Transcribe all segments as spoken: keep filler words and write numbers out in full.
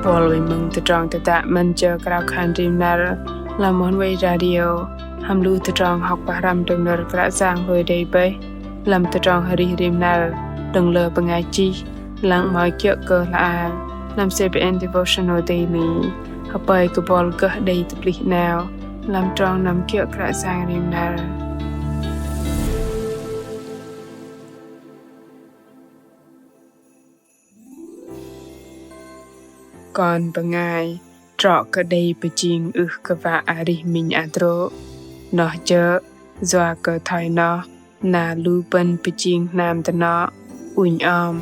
Buăl oei mơ̆ng tơdrong tơdă 'Măn Jơ Krao Khan Rim Năr lăm Oneway Radio, hăm lu tơdrong hŏk pơhrăm đơ̆ng nơ̆r Kră Yang hlôi đei bơih lăm tơdrong arih rim năr đơ̆ng lơ bơngai chih, lăng mă kiơ̆ kơ hla bơar lăm C B N Devotional Daily. Hơpơi kơ buăl gơh đei tơplih 'nao lăm trong năm kiơ̆ Kră Yang rim năr. Kon bơngai trŏ kơ đei pơjing ưh kơ wă arih minh hơdrô̆. Noh jơ̆ yua kơ thoi noh na lu bơ̆n pơjing hnam dơnŏ ŭnh om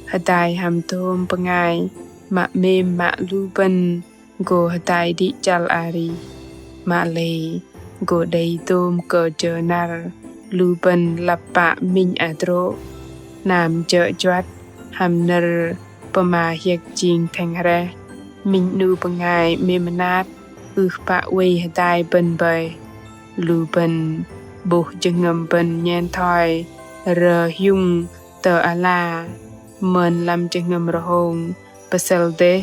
hơdai hăm dôm bơngai mă 'mêm mă lu bơ̆n gô hơdai đĭ chăl arih. Mă lei gô đei dôm kơ jơ năr lu bơ̆n lăp pă minh hơdrô̆. Hnam jơ̆ juăt hăm nơ̆r pơma hiơ̆k jing thĕng hrĕh, minh 'nu bơngai 'mêm mơnat ưh pă oei hơdai bơ̆n bơih. Lu bơ̆n 'bôh jơhngơ̆m bơ̆n nhen thoi rơ hiŭng tơ ala, mơn lăm jơhngơ̆m rơhông pơsĕl dêh,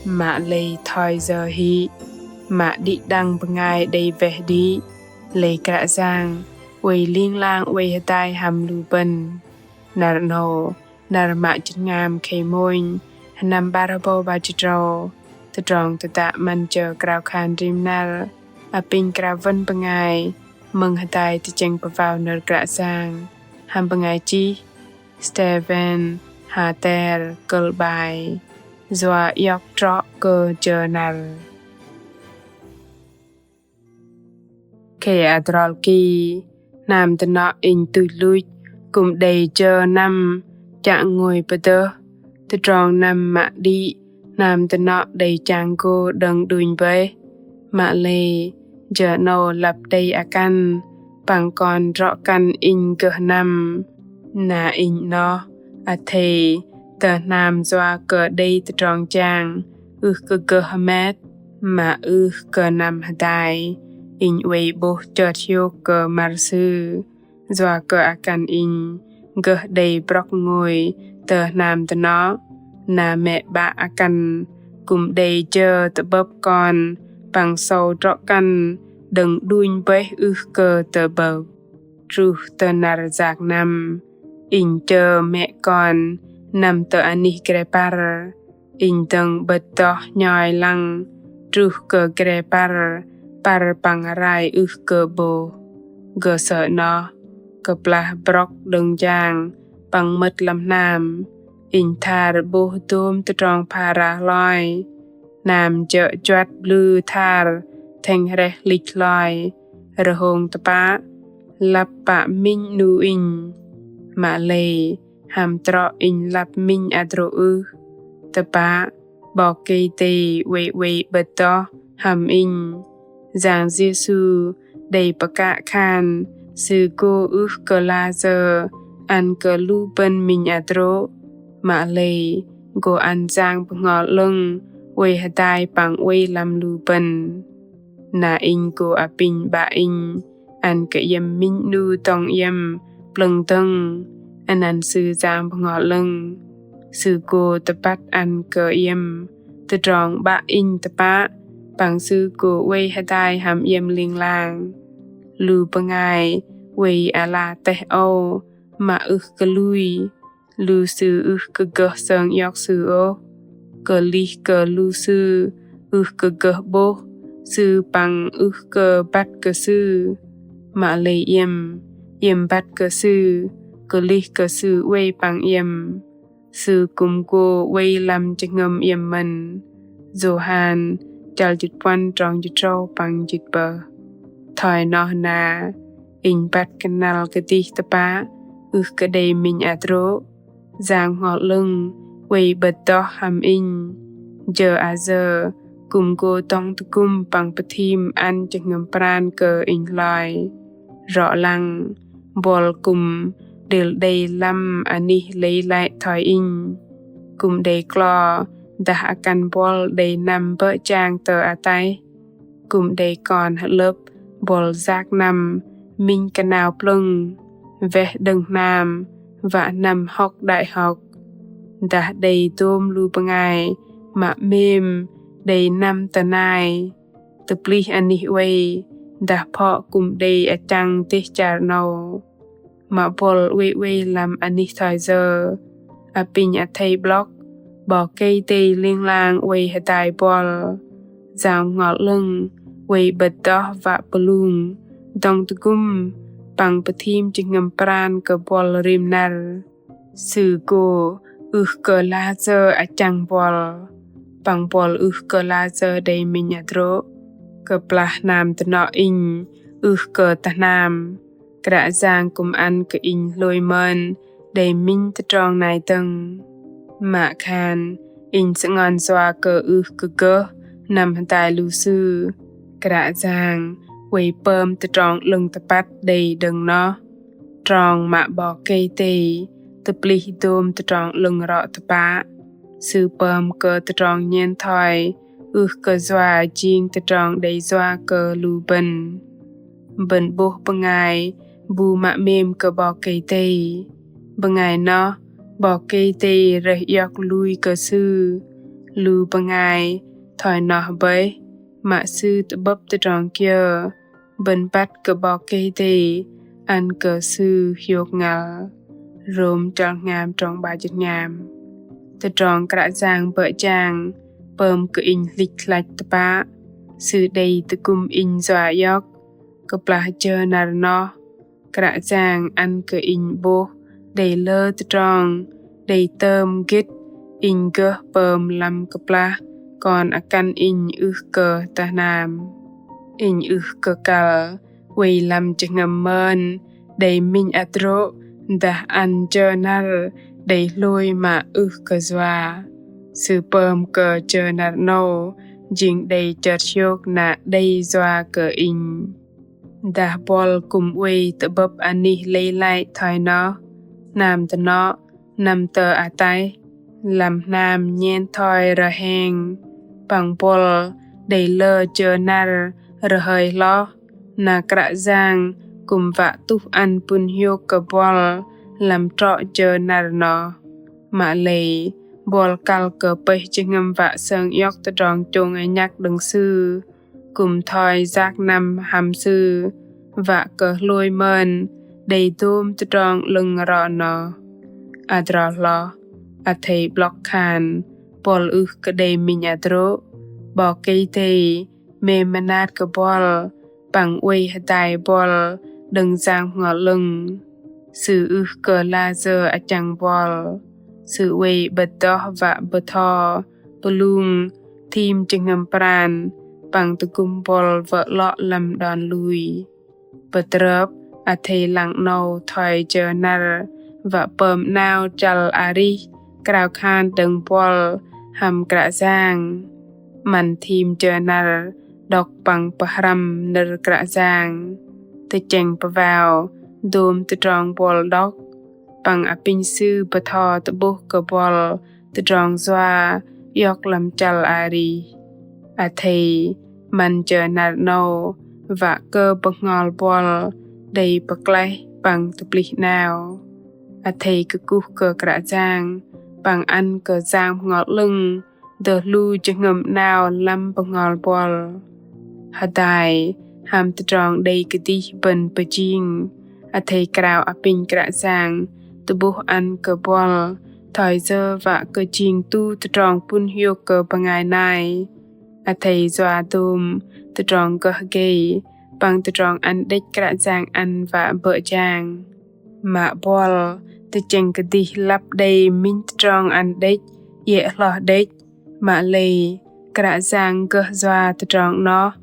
mă lei thoi yơ hĭ mă đĭ đăng bơngai đei weh đĭ. Lei Kră Yang oei ling lang oei hơdai hăm lu bơ̆n. Năr 'nâu, năr mă jơhngơ̆m khei mônh, sơnăm 'bar hơbâu 'bar jĭt tơdrâu, tơdrong tơdă 'Măn Jơ Krao Khan Rim Năr apinh krao wơ̆n bơngai mơ̆ng hơdai tơchĕng pơwao nơ̆r Kră Yang hăm bơngai chih Steven Harter, kơ̆l 'bai: Yua iŏk trŏ kơ jơ năr. Khei adrol ki, hnam dơnŏ inh tuch luch kư̆m đei jơ năm chă ngôi pơdơh. Tơdrong năm mă đĭ hnam dơnŏ đei chang gô đơ̆ng đunh bơih. Mă lei jơ 'nâu lăp đei akăn păng kon drŏ kăn inh gơh năm. Na inh noh athei tơ hnam yua kơ đei tơdrong jang ưh kơ gơh hơmet, mă ưh kơ năm hơdai inh oei 'bôh chơt hiôk kơ măr sư. Yua kơ akăn inh gơh đei brŏk ngôi tơ hnam dơnŏ, na mĕ 'bă akăn kư̆m đei jơ tơ'bơ̆p kon păng sâu drŏ kăn đơ̆ng đunh bơih ưh kơ tơ'bơ̆p. Truh tơ năr yak năm, inh chơ mĕ kon năm tơ anih gre păr. Inh dơ̆ng 'bơ̆t đoh nhoi lăng truh kơ gre păr, păr păng rai ưh kơ 'bôh. Gơh sơ̆ noh, kơplah brŏk đơ̆ng jang păng mơ̆t lăm hnam, inh thar 'bôh dôm tơdrong phara hloi. Hnam jơ̆ juăt blư thar thĕng hrĕh hlĭch hloi, rơhông tơpă lăp pă minh 'nu inh. Mă lei hăm trŏ inh lăp minh hơdrô̆ ưh? Tơpă 'Bok Kei-Dei oei oei 'bơ̆t đoh hăm inh. Yang Yêsu đei pơkă khan Sư gô ưh kơ la sơ̆ ăn kơ lu bơ̆n minh hơdrô̆. Mă lei gô ăn Yang Bơhngol 'Lơ̆ng oei hơdai păng oei lăm lu bơ̆n. Na inh gô apinh 'Bă inh ăn kơ iĕm minh 'nu dŏng iĕm plơ̆ng dơ̆ng, anăn Sư Yang Bơhngol 'Lơ̆ng. Sư gô tơbăt ăn kơ iĕm tơdrong 'Bă inh tơpă, păng Sư gô oei hơdai hăm iĕm ling lang. Lu bơngai oei ala teh âu mă ưh kơ lui, lu sư ưh kơ gơh sơng iŏk sư ôh. Kơlih kơ lu sư ưh kơ gơh 'bôh sư păng ưh kơ băt kơ sư. Mă lei iĕm, iĕm băt kơ sư, kơlih kơ sư oei păng iĕm. Sư kư̆m gô oei lăm jơhngơ̆m iĕm mơ̆n. Yôhan, chăl jĭt puăn, trong jĭt tơdrâu păng jĭt tơpơh. Thoi noh na, inh băt kơnăl kơdih tơpă ưh kơ đei minh hơdrô̆. Yang Bơhngol 'Lơ̆ng oei 'bơ̆t đoh hăm inh. Jơ ayơ kư̆m gô dŏng tơgŭm păng pơthim ăn jơhngơ̆m pran kơ inh hloi. Rŏ lăng, buăl kư̆m đêl đei lăm anih lei lăi thoi inh. Kư̆m đei klo dah akăn buăl đei năm bơ̆ jang tơ ataih. Kư̆m đei kon hơ'lơ̆p buăl yak năm minh kơnao plơ̆ng, weh đơ̆ng hnam wă năm hŏk đại học. Dah đei dôm lu bơngai Mă 'mêm đei năm tơ nai, tơplih anih oei, dah phŏ kư̆m đei achăng dêh char 'nâu. Mă buăl oei oei lăm anih thoi yơ, apinh athei 'blŏk, 'Bok Kei-Dei ling lang oei hơdai buăl. Yang Bơhngol 'Lơ̆ng oei 'bơ̆t noh wă pơlung, dŏng tơgŭm, păng pơthim jơhngơ̆m pran kơ buăl rim năr. Sư gô ưh kơ lah sơ̆ achăng buăl, păng buăl ưh kơ lah sơ̆ đei minh hơdrô̆. Kơplah hnam dơnŏ inh ưh kơ tơ hnam, Kră Yang kư̆m ăn kơ inh hlôi mơn đei minh tơdrong nai dơ̆ng. Mă khan inh sơngon yua kơ ưh kơ gơh năm hơdai lu sư, Kră Yang oei pơm tơdrong 'lơ̆ng tơpăt đei đơ̆ng noh. Trong mă 'Bok Kei-Dei tơplih dôm tơdrong 'lơ̆ng rŏ tơpă, Sư pơm kơ tơdrong nhen thoi ưh kơ yua jing tơdrong đei yua kơ lu bơ̆n. Bơ̆n 'bôh bơngai bu mă 'mêm kơ 'Bok Kei-Dei. Bơngai noh 'Bok Kei-Dei rơih iŏk lui kơ sư. Lu bơngai thoi noh bơih, mă sư tơ'bơ̆p tơdrong kiơ, bơ̆n băt kơ 'Bok Kei-Dei ăn kơ sư hiôk ngăl. Rôm chăl tơhngam trong 'bar jĭt tơhngam. Tơdrong Kră Yang bơ̆ jang pơm kơ inh hlĭch hlăch tơpă, Sư đei tơgŭm inh yua iŏk. Kơplah jơ năr noh, Kră Yang ăn kơ inh 'bôh đei lơ tơdrong đei tơm gĭt inh gơh pơm lăm kơplah kon akăn inh ưh kơ tơ hnam. Inh ưh kơ kăl oei lăm jơhngơ̆m mơn đei minh hơdrô̆ dah ăn jơ năr đei hlôi mă ưh kơ yua. Sư pơm kơ jơ năr 'nâu jing đei chơt hiôk na đei yua kơ inh. Dah buăl kư̆m oei tơ'bơ̆p anih lei lăi thoi noh, hnam dơnŏ năm tơ ataih, lăm hnam nhen thoi rơheng, păng buăl đei lơ jơ năr rơhơi hloh, na Kră Yang kư̆m wă tuh ăn pŭn hiôk kơ buăl lăm trŏ jơ năr noh. Mă lei, buăl kăl kơ pơih jơhngơ̆m wă sơng iŏk tơdrong chông hnhăk đơ̆ng Sư, kư̆m thoi yak năm hăm Sư, wă kơ hlôi mơn đei dôm tơdrong 'lơ̆ng rŏ noh. Adrol hloh, athei 'blŏk khan buăl ưh kơ đei minh hơdrô̆, 'Bok Kei-Dei 'mêm mơnat kơ buăl, păng oei hơdai buăl đơ̆ng Yang Bơhngol 'Lơ̆ng. Sư ưh kơ lah sơ̆ achăng buăl. Sư oei 'bơ̆t noh wă bơtho, pơlung, thim jơhngơ̆m pran, păng tơgŭm buăl wơ̆ 'lŏ lăm đon lui. Pơtrơp, athei lăng 'nâu thoi jơ năr wă pơm 'nao chăl arih krao khan đơ̆ng buăl hăm Kră Yang. 'Măn thim jơ năr đŏk păng pơhrăm nơ̆r Kră Yang, tơchĕng pơwao dôm tơdrong buăl đŏk, păng apinh Sư bơtho tơ'bôh kơ buăl tơdrong yua iŏk lăm chăl arih. Athei 'măn jơ năr 'nâu wă kơ bơhngol buăl đei pơklaih păng tơplih 'nao. Athei kơkuh kơ Kră Yang păng ăn kơ Yang Bơhngol 'Lơ̆ng dơh lu jơhngơ̆m 'nao lăm bơhngol buăl. Hơdai hăm tơdrong đei kơdih bơ̆n pơjing, athei krao apinh Kră Yang tơ'bôh ăn kơ buăl thoi yơ wă kơ jing tu tơdrong pŭn hiôk kơ bơngai nai. Athei yua dôm tơdrong gơh gei păng tơdrong ăn đĕch Kră Yang ăn wă bơ̆ jang. Mă buăl tơchĕng kơdih lăp đei minh tơdrong ăn đĕch, iĕ hloh đĕch, mă lei Kră Yang gơh yua tơdrong 'noh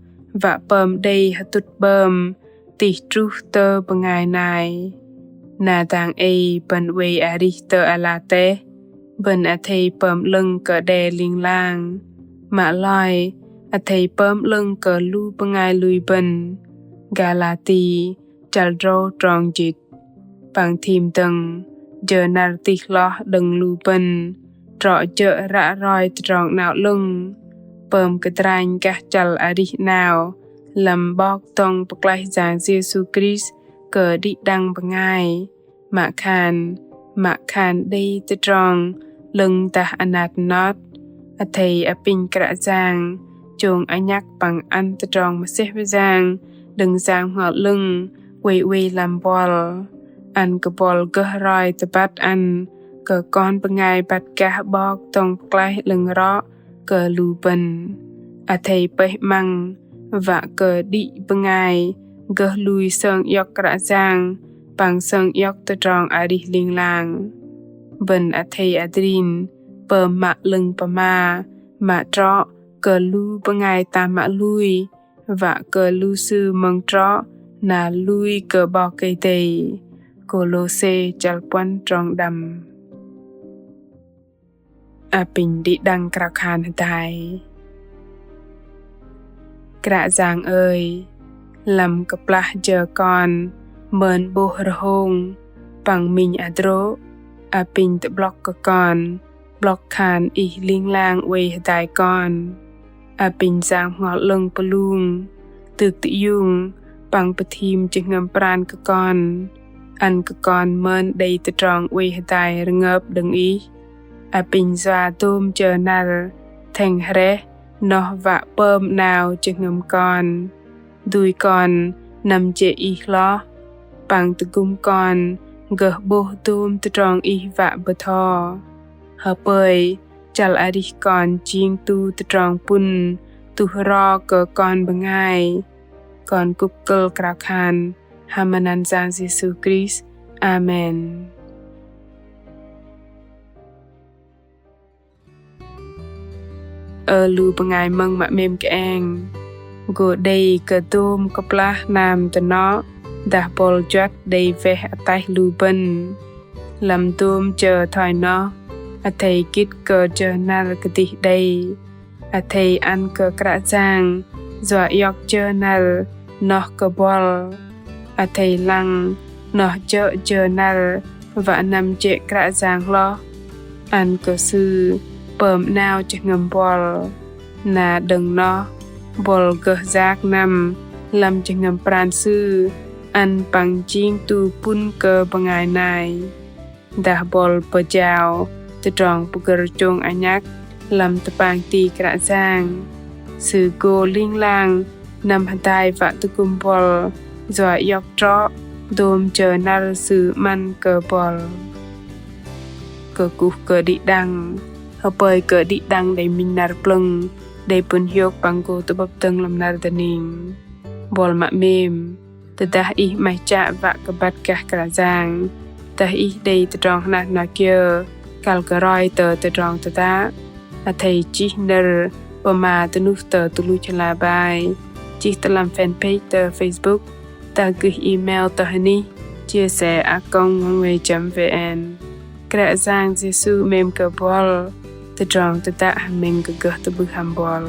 wă pơm đei hơtŭt 'bơm tih truh tơ bơngai nai. Na dang ei bơ̆n oei arih tơ ala teh, bơ̆n athei pơm 'lơ̆ng kơ đe ling lang. Mă loi, athei pơm 'lơ̆ng kơ lu bơngai lui bơ̆n. Galati, chăl drâu trong jĭt. Păng thim dơ̆ng, jơ năr tih hloh đơ̆ng lu bơ̆n, trŏ jơ̆ ră roi tơdrong 'nao 'lơ̆ng, pơm kơdranh gah chăl arih 'nao, lăm 'Bok dŏng pơklaih Yang Yêsu Krist kơ đĭ đăng bơngai. Mă khan, mă khan đei tơdrong 'lơ̆ng dah anat not, Athei apinh Kră Yang chông anhăk păng ăn tơdrong mơsêh mơyang đơ̆ng Yang Bơhngol 'Lơ̆ng oei oei lăm buăl. Ăn kơ buăl gơh roi tơbăt ăn kơ kon bơngai băt gah 'Bok dŏng pơklaih 'lơ̆ng rŏ kơ lu bơ̆n. Athei pơih 'măng wă kơ đĭ bơngai gơh lui sơng iŏk Kră Yang păng sơng iŏk tơdrong arih ling lang. Bơ̆n athei adrin pơm mă 'lơ̆ng pơma mă trŏ kơ lu bơngai tam mă lui, wă kơ lu sư mơ̆ng trŏ na lui kơ 'Bok Kei-Dei. Kôlôse chăl puăn trong đăm. Apinh đĭ đăng krao khan hơdai. Kră Yang ơi, lăm kơplah jơ kon mơn 'bôh rơhông păng minh hơdrô̆, apinh tơ'blŏk kơ kon 'blŏk khan Ih ling lang oei hơdai kon. Apinh Yang Bơhngol 'Lơ̆ng pơlung, tŭk tơiung păng pơthim jơhngơ̆m pran kơ kon. Ăn kơ kon mơn đei tơdrong oei hơdai rơngơp đơ̆ng Ih. Apinh yua dôm jơ năr thĕng hrĕh noh wă pơm 'nao jơhngơ̆m kon. Dui kon năm jê̆ Ih hloh, păng tơgŭm kon gơh 'bôh dôm tơdrong Ih wă bơtho. Hơpơi chăl arih kon jing tu tơdrong pŭn tuh ro kơ kon bơngai. Kon kŭp kơ̆l krao khan hăm anăn Yang Yêsu Krist. Amen. Ơ lu bơngai mơ̆ng mă 'mêm kơeng, gô đei kơ dôm kơplah hnam tơnŏ dah buăl juăt đei weh ataih lu bơ̆n. Lăm dôm jơ thoi noh, athei gĭt kơ jơ năr kơdih đei. Athei ăn kơ Kră Yang yua iŏk jơ năr noh kơ buăl. Athei lăng noh jơ̆ jơ năr wă năm jê̆ Kră Yang hloh, ăn kơ Sư pơm 'nao jơhngơ̆m buăl. Na đơ̆ng noh, buăl gơh yak năm lăm jơhngơ̆m pran Sư ăn păng jing tu pŭn kơ bơngai nai. Dah buăl pơjao tơdrong pơgơ̆r chông anhăk lăm tơpang ti Kră Yang, Sư gô ling lang năm hơdai wă tơgŭm buăl yua iŏk trŏ dôm jơ năr Sư 'măn kơ buăl. Kơkuh kơ đĭ đăng, hơpơi kơ đĭ đăng đei minh năr plơ̆ng đei pŭn hiôk păng gô tơ'bơ̆p dơ̆ng lăm năr dơning. Buăl mă 'mêm, tơdah ih 'maih chă wă kơ băt gah Kră Yang, dah ih đei tơdrong hnat hnat kiơ kăl kơ roi tơ tơdrong tơdă, athei chih nơ̆r pơma dơnuh tơ tơluch hla bơar, chih tơ lăm fanpage tơ Facebook, dah gơih email tơ hơnih chia sẻ a còng oneway chấm vn. Kră Yang Yêsu 'mêm kơ buăl, tơdrong tơdă hơmĕng kơ gơh tơ'bưh hăm buăl.